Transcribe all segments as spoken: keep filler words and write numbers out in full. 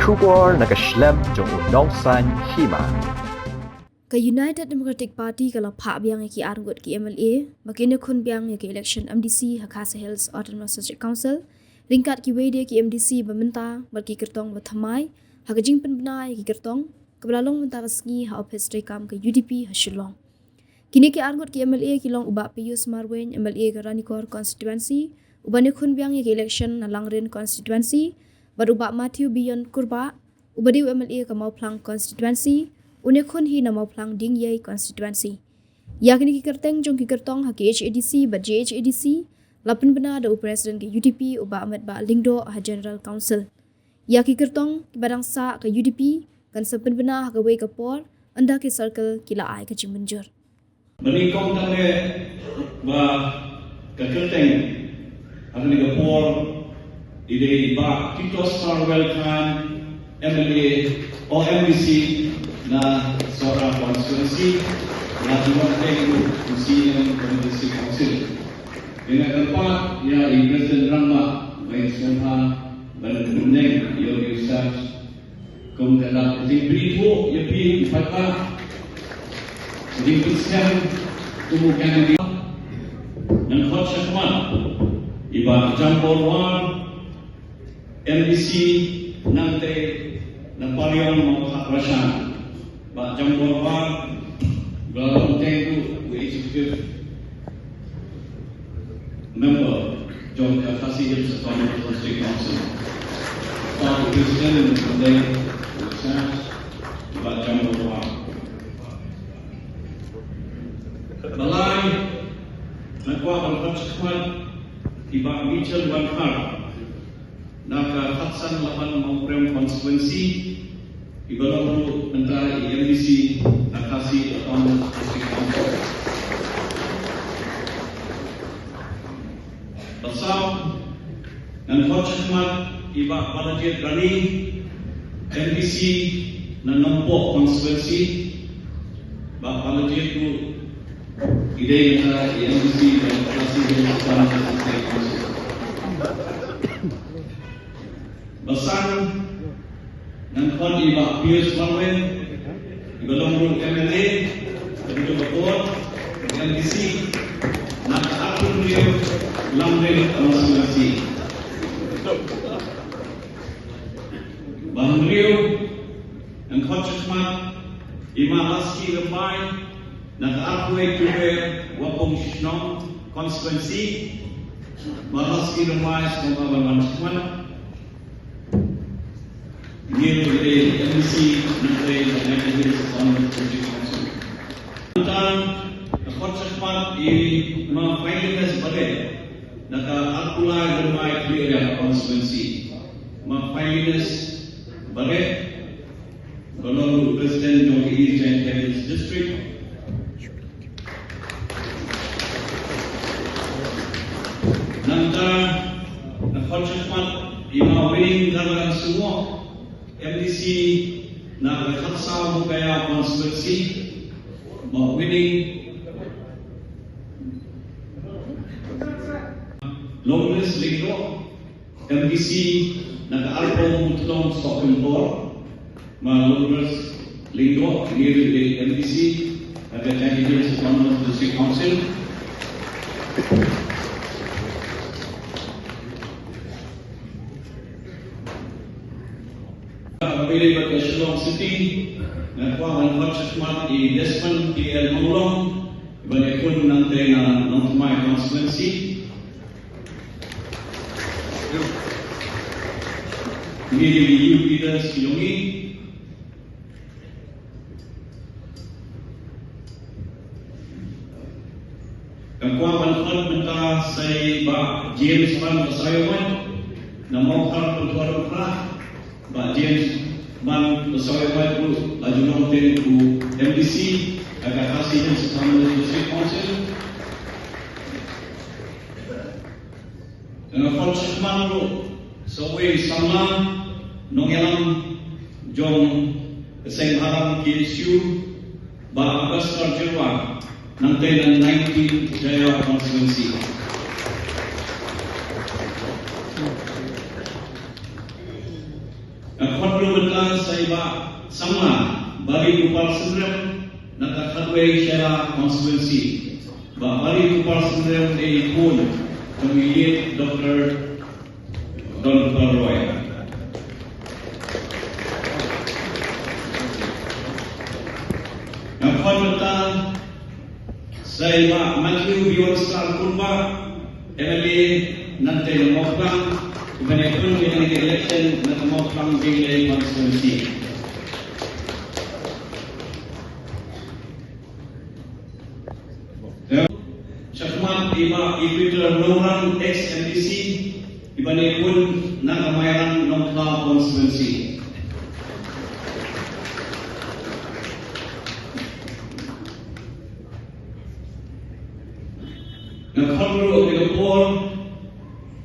Khubor na ka shlem jong u nongsan hima. Ka United Democratic Party ka la phah biang ïa ki arngut ki M L A ba kin ïakhun biang ïa ka election M D C ha Khasi Hills Autonomous District Council, ryngkat kiwei de ki M D C ba mynta bad ki kyrtong ba thymmai ha ka jingpynbna ïa ki kyrtong kaba la long mynta ka sngi ha ophis treikam ka U D P ha Shillong. Kine ki arngut ki M L A ki long u Bah Pius Marwein, M L A ka Ranikor Constituency, uba ïakhun biang ïa ka election na Langrin Constituency, bad u Bah Matthew Bion Kurbah, uba dei u M L A ka Mawphlang Constituency, u ïakhun hi na Mawphlang Diengiei Constituency. Ïa kine ki kyrteng jong ki kyrtong ha K H A D C bad J H A D C la pynbna da u President ka U D P u Bah Metbah Lyngdoh ha General Council. Ïa ki kyrtong kiba dang sah ka U D P kan sa pynbna ha kawei ka por ynda ki circle ki la ai ka jingmynjur. Ba nyngkong tang de ba ka kyrteng ha kane ka por i dei Bah Titossarwell Chyne, M L A o M D C na Sohra Constituency, la jubab teng u C E M ka District Council. Ïa nga kyrpad ïa i President Rangbah ba in sngewbha ban pynbna ïa u research kum ka dak ka jingpynithuh ïa phi ki paidbah, ka jingpynsngew kum u candidate. Ngan khot shakhmat i Bah Jambor War, M D C nangtei na Pariong Mawkhatrashan, Bah Jambor War, ba la long teng ruh u Executive Member jong ka Khasi Hills Autonomous District Council. Bah u President nangtei u Bah Jambor War. Ba lai, nga kwah ban khot shakhmat i Bah Mitchell Wankhar na ka Khatsan Laban Mawprem Constituency, iba long ruh mynta i M D C na Khasi Autonomous District Council. Ba saw, ngan khot shakhmat i Bah Balajied Rani, M D C na Nongpoh Constituency. Bah Balajied ruh i dei na i M D C na Khasi Hills Autonomous District Council. Ba san, ngan khot i Bah Pius Marwein, iba long ruh M L A, iba long ruh M D C na ka arphew hynriew Langrin Constituency. Ba hynriew, ngan khot shakhmat i Ma Lasky Rymbai na ka arphew wei Waphong Shnong Constituency. Ma Lasky Rymbai, sngewbha ban wan shakhmat. Ngi ruh i M D C nangtei na Jaintia Hills Autonomous District Council. Nangta, nga khot shakhmat i Ma Finelyness Bareh na ka arphew lai Rymbai Khliehriat Constituency. Ma Finelyness Bareh, ba long ruh President jong ka East Jaintia Hills District. Nangta, nga khot shakhmat i Ma Winnie Darlang Sungoh, M D C na ka Khatsaw Mukaya Constituency. Ma Winnie. Longris Lyngdoh, M D C na ka arphew Mawthlong Sohkymphor. Ma Longris Lyngdoh, ngi ruh i M D C na ka Jaintia Hills Autonomous District Council. Ka M L A bad ka Shillong City, nga kwah ban khot shakhmat i Desmond T L Mawlong, iba ïakhun nangtei na Nongthymmai Constituency. Ngi dei ki youth leaders ki jong ngi. Nga kwah ban khot mynta sa i Bah James Ban Basaiawmoit na Mawkhar Pynthorumkhrah. Bah James Ban Basaiawmoit ruh la ju long teng u M D C ha ka Khasi Hills Autonomous District Council. Nga khot shakhmat ruh sa uwei u samla nongïalam jong ka Seng Bhalang K S U, Bah Augustus Jyrwa, nangtei na nineteen Jaiaw Constituency. Nga khot ruh mynta sa i Bah Samla Bali Kupar Synrem na ka Khatwei Shella Constituency. Bah Bali Kupar Synrem dei i khun jong i Doctor Don Kupar Roy. Nga khot mynta sa i Bah Matthew Bjornstam Kunbah, M L A na ka Mawphlang, i ban ïakhun ïa ka election na ka Mawphlang Jinglei Constituency. Shakhmat i Bah Equator Nongrang, ex M D C, i ban ïakhun na ka Mairang Nongkhlaw Constituency. Nga khot ruh ïa ka por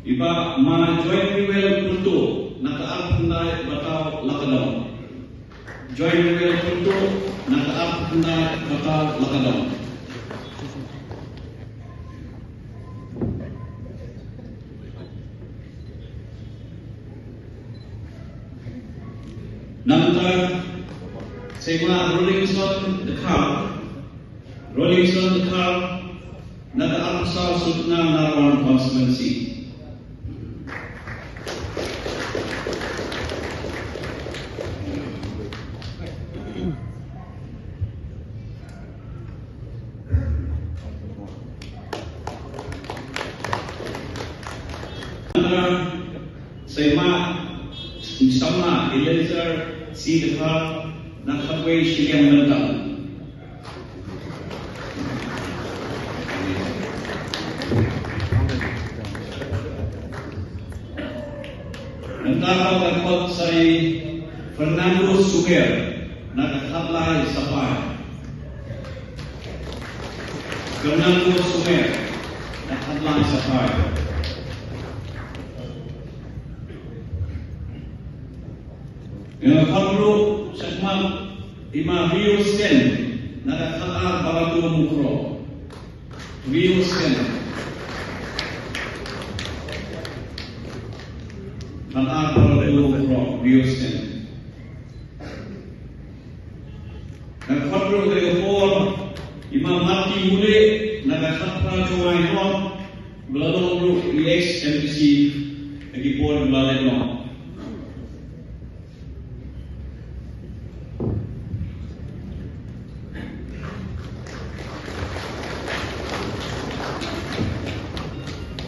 i Bah Ma Joy Riwel Pyntuh na ka Arphew Batai Bataw Lakadong. Joy Riwel Pyntuh na ka Arphew Batai Bataw Lakadong. Nangta sa i Ma Rolingson Dkhar, Rolingson Dkhar na ka Arphew Saw Sutnga Narwan Constituency. Sa i Ma Samla Eliezer C Dkhar na Khatwei Shillong Lentang. Nangta ka khot sa i Fernando Sumer na ka Khatlai Saphai. Fernando Sumer na ka Khatlai Saphai. Nga khot ruh shakhmat i Ma Rio Sen na ka Khatar Barato Mukroh. Rio Sen. Khatar Barato Mukroh, Rio Sen. Nga khot ruh ïa ka por i Ma Marty Mule na ka Khatphra Jowai North, ba la long ruh i ex M D C ha ki por ba la dep long.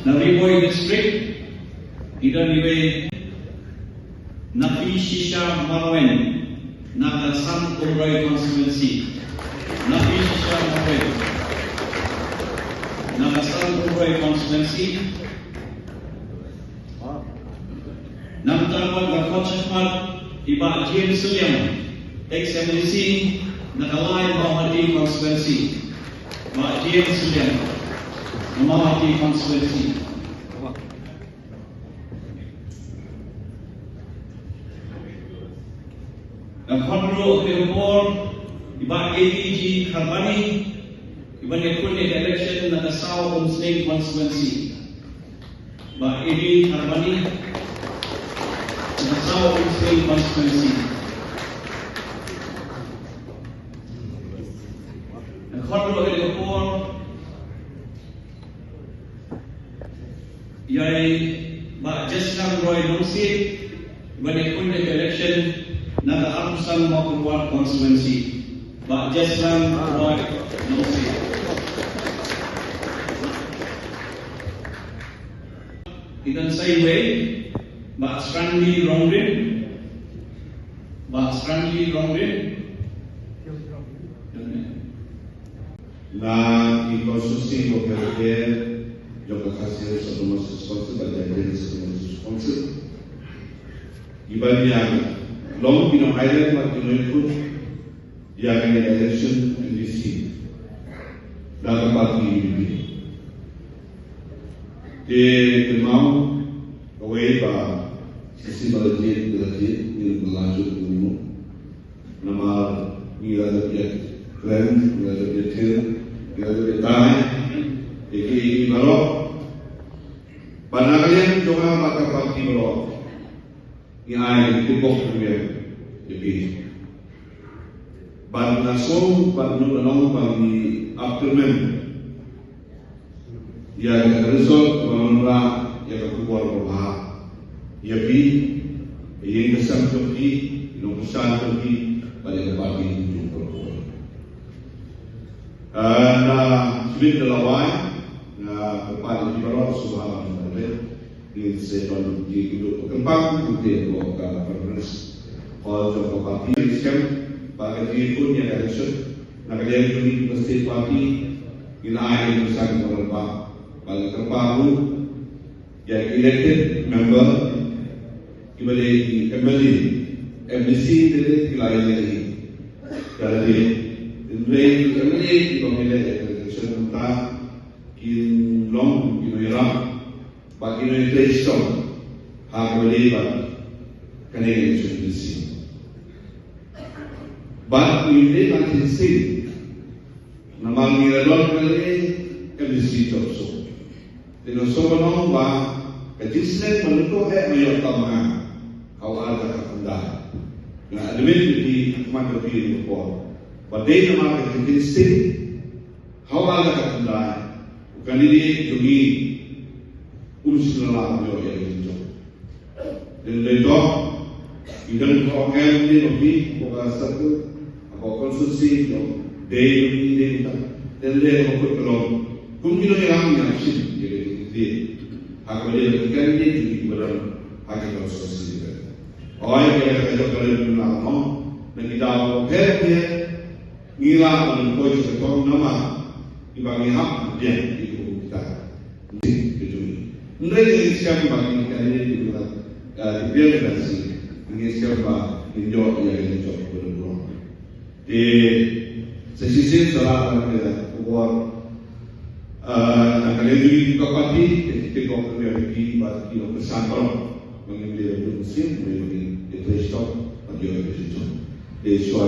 Na Ri Bhoi District, i don iwei Nakishisha Marwein na ka San Umroi Constituency. Nakishisha Marwein na ka San Umroi Constituency. Nangta pat nga khot shakhmat i Bah James Suliang, ex M D C na ka Lai Mawhati Constituency. Bah James Suliang na Mawhati Constituency. Nga khot ruh ha kane ka por i Bah A D G Kharbani, i ban ïakhun ïa ka election na ka Saw Umsning Constituency. Bah A D G Kharbani na ka Saw Umsning Constituency. Nga khot ruh ha kane ka por ïa i Bah Jeslam Roy Nongsiej, i ban ïakhun ïa ka election na ka Arphew San Mawkyrwat Constituency. Bah Jeslam Roy Nongsiej. Ki don sa iwei, Bah Sranli Rongrim, Bah Sranli Rongrim. Na ki constituency ko ka ke jong ka Khasi Hills Autonomous Council, ba Jaintia Hills Autonomous Council. Iba ïa long ki nong island ba ki nong ikut ïa ka election M D C da ka party U D P. Te te mau kawei ba sisi ba la jied, ba la jied, ngi la jied, ngi la jied. Namar ngi la dep ïa kren, ngi la dep ïa kren, ngi la dep ïa tai. Ïa ki, ïa ki baroh. Ba na ka liang jong nga bad ka party baroh, Ngi ai ki bok ki ïa phi. Ban na song ban nu na nong ban ngi ap kyrmen ïa ka result ban wanrah ïa ka khubor ba bha ïa phi, ïa ka sem jong phi, ïa ka nongkyrshan jong phi bad ïa ka party jong phi. Ah, na sibit da lawai na ka party baroh shuwa ban Ngin sa don ki kynduh kyrpang kumta ïa ka conference hall jong ka party. Ngin skhem ba ka jingïakhun ïa ka election na ka liang jong ngi ka state party ngin ai ïa ka san ka rynpa ba ngin kyrpang ruh ïa ki elected member kiba dei ki M L A, M D C, dei dei ki lai ïa ki. Ka dei dei ki M L A kiba ngi leh ïa ka election mynta kin long ki nongïarap Bad ngi ngi trei shitom ha kaba ïadei bad kane ka election M D C. Bad ngi dei ban shisien namar ngi la don kane ka M D C jop suk. Te ngi sngewbha ban ong ba ka jingsneng ba ngi to eh ma ïoh tang ma nga ha u ar hajar khatkhyndai. Nga admit ïa ki ha khmat ka phi ïa ka por. Ba dei namar ka jingsneng ha u ar hajar khatkhyndai u candidate jong ngi um shym la lah ban ïoh ïa ka jingjop. Dei dei to i dang to em ni ba phi ko ka circle ko constituency jong dei ni dei ta. Dei dei ko ko long kum ki long yang yang shin ïa ka jingjop. Ha ko dei ka candidate jong ngi ba dang ha ka constituency. Oi ka ka jop ka long na mo na ki daw pher pher Ngi lah ban poi sha ka thong namar kiba ngi hap ban biang ïa ki bun kita. Ngi ki jong ngi. Hynrei ngi sngewbha ba ngi kan ïa ki bun kita. Ki biang kan si. Ngi sngewbha ba ngin ïoh ïa ki jong ki bun bun. Te sa shisien sa lah ban ïa ka bor. Na ka liang jong ngi ka party te ki te kong ka ïa ki ba ki ong ka san parong. Ba ngin ïa ki bun sin ba ngin ïa ki trei stock ba ki ïa ki trei stock. Te shuwa